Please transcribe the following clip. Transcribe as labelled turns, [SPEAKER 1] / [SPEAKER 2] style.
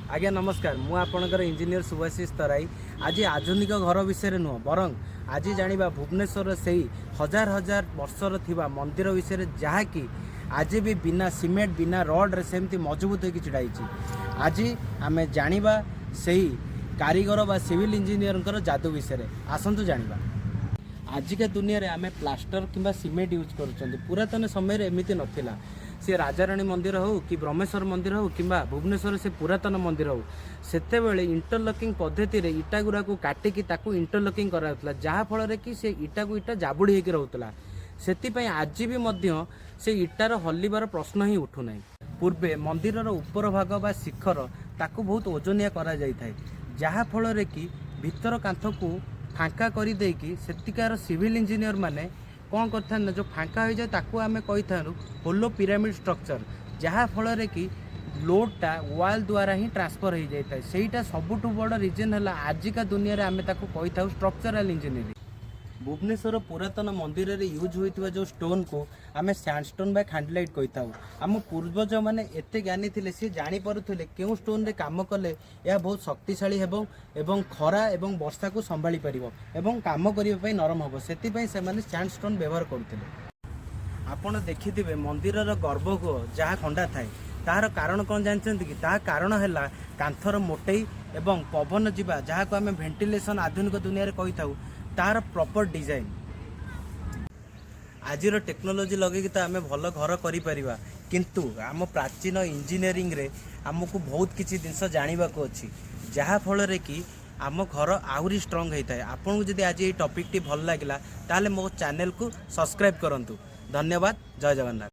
[SPEAKER 1] ଆଜ୍ଞା ନମସ୍କାର। ମୁଁ ଆପଣଙ୍କର ଇଞ୍ଜିନିୟର ସୁଭାଶିଷ ତରାଇ। ଆଜି ଆଧୁନିକ ଘର ବିଷୟରେ ନୁହଁ, ବରଂ ଆଜି ଜାଣିବା ଭୁବନେଶ୍ୱରର ସେଇ ହଜାର ହଜାର ବର୍ଷର ଥିବା ମନ୍ଦିର ବିଷୟରେ, ଯାହାକି ଆଜି ବି ବିନା ସିମେଣ୍ଟ, ବିନା ରଡ଼୍ରେ ସେମିତି ମଜବୁତ ହୋଇକି ଛିଡ଼ା ହେଇଛି। ଆଜି ଆମେ ଜାଣିବା ସେଇ କାରିଗର ବା ସିଭିଲ୍ ଇଞ୍ଜିନିୟରଙ୍କର ଯାଦୁ ବିଷୟରେ। ଆସନ୍ତୁ ଜାଣିବା। ଆଜିକା ଦୁନିଆରେ ଆମେ ପ୍ଲାଷ୍ଟର କିମ୍ବା ସିମେଣ୍ଟ ୟୁଜ୍ କରୁଛନ୍ତି। ପୁରାତନ ସମୟରେ ଏମିତି ନଥିଲା। ସେ ରାଜାରାଣୀ ମନ୍ଦିର ହେଉ କି ବ୍ରହ୍ମେଶ୍ୱର ମନ୍ଦିର ହେଉ କିମ୍ବା ଭୁବନେଶ୍ୱର ସେ ପୁରାତନ ମନ୍ଦିର ହେଉ, ସେତେବେଳେ ଇଣ୍ଟରଲକିଂ ପଦ୍ଧତିରେ ଇଟା ଗୁଡ଼ାକୁ କାଟିକି ତାକୁ ଇଣ୍ଟରଲକିଂ କରାଯାଉଥିଲା, ଯାହାଫଳରେ କି ସେ ଇଟାକୁ ଇଟା ଜାବୁଡ଼ି ହେଇକି ରହୁଥିଲା। ସେଥିପାଇଁ ଆଜି ବି ମଧ୍ୟ ସେ ଇଟାର ହଲିବାର ପ୍ରଶ୍ନ ହିଁ ଉଠୁନାହିଁ। ପୂର୍ବେ ମନ୍ଦିରର ଉପର ଭାଗ ବା ଶିଖର, ତାକୁ ବହୁତ ଓଜନିଆ କରାଯାଇଥାଏ, ଯାହାଫଳରେ କି ଭିତର କାନ୍ଥକୁ ଫାଙ୍କା କରିଦେଇକି ସେତିକାର ସିଭିଲ୍ ଇଞ୍ଜିନିୟର ମାନେ କ'ଣ କରିଥାନ୍ତି ନା, ଯେଉଁ ଫାଙ୍କା ହୋଇଯାଏ ତାକୁ ଆମେ କହିଥାଉ ହୋଲୋ ପିରାମିଡ଼ ଷ୍ଟ୍ରକ୍ଚର, ଯାହାଫଳରେ କି ଲୋଡ଼ଟା ୱାଲ୍ ଦ୍ୱାରା ହିଁ ଟ୍ରାନ୍ସଫର୍ ହୋଇଯାଇଥାଏ। ସେଇଟା ସବୁଠୁ ବଡ଼ ରିଜନ୍ ହେଲା, ଆଜିକା ଦୁନିଆରେ ଆମେ ତାକୁ କହିଥାଉ ଷ୍ଟ୍ରକ୍ଚରାଲ ଇଞ୍ଜିନିୟରିଂ। ଭୁବନେଶ୍ୱର ପୁରାତନ ମନ୍ଦିରରେ ୟୁଜ୍ ହୋଇଥିବା ଯେଉଁ ଷ୍ଟୋନ୍କୁ ଆମେ ସ୍ୟାଣ୍ଡଷ୍ଟୋନ୍ ବା ଖାଣ୍ଡିଲାଇଟ୍ କହିଥାଉ। ଆମ ପୂର୍ବଜମାନେ ଏତେ ଜ୍ଞାନୀ ଥିଲେ, ସେ ଜାଣିପାରୁଥିଲେ କେଉଁ ଷ୍ଟୋନ୍ରେ କାମ କଲେ ଏହା ବହୁତ ଶକ୍ତିଶାଳୀ ହେବ ଏବଂ ଖରା ଏବଂ ବର୍ଷାକୁ ସମ୍ଭାଳି ପାରିବ ଏବଂ କାମ କରିବା ପାଇଁ ନରମ ହେବ। ସେଥିପାଇଁ ସେମାନେ ସ୍ୟାଣ୍ଡଷ୍ଟୋନ୍ ବ୍ୟବହାର କରୁଥିଲେ। ଆପଣ ଦେଖିଥିବେ, ମନ୍ଦିରର ଗର୍ଭଗୃହ ଯାହା ଥଣ୍ଡା ଥାଏ, ତାହାର କାରଣ କ'ଣ ଜାଣିଛନ୍ତି କି? ତାହା କାରଣ ହେଲା କାନ୍ଥର ମୋଟେଇ ଏବଂ ପବନ ଯିବା, ଯାହାକୁ ଆମେ ଭେଣ୍ଟିଲେସନ୍ ଆଧୁନିକ ଦୁନିଆରେ କହିଥାଉ, ତାହାର ପ୍ରପର ଡିଜାଇନ୍। ଆଜିର ଟେକ୍ନୋଲୋଜି ଲଗେଇକି ତ ଆମେ ଭଲ ଘର କରିପାରିବା, କିନ୍ତୁ ଆମ ପ୍ରାଚୀନ ଇଞ୍ଜିନିୟରିଂରେ ଆମକୁ ବହୁତ କିଛି ଜିନିଷ ଜାଣିବାକୁ ଅଛି, ଯାହାଫଳରେ କି ଆମ ଘର ଆହୁରି ଷ୍ଟ୍ରଙ୍ଗ ହେଇଥାଏ। ଆପଣଙ୍କୁ ଯଦି ଆଜି ଏଇ ଟପିକ୍ଟି ଭଲ ଲାଗିଲା, ତାହେଲେ ମୋ ଚ୍ୟାନେଲକୁ ସବସ୍କ୍ରାଇବ୍ କରନ୍ତୁ। ଧନ୍ୟବାଦ। ଜୟ ଜଗନ୍ନାଥ।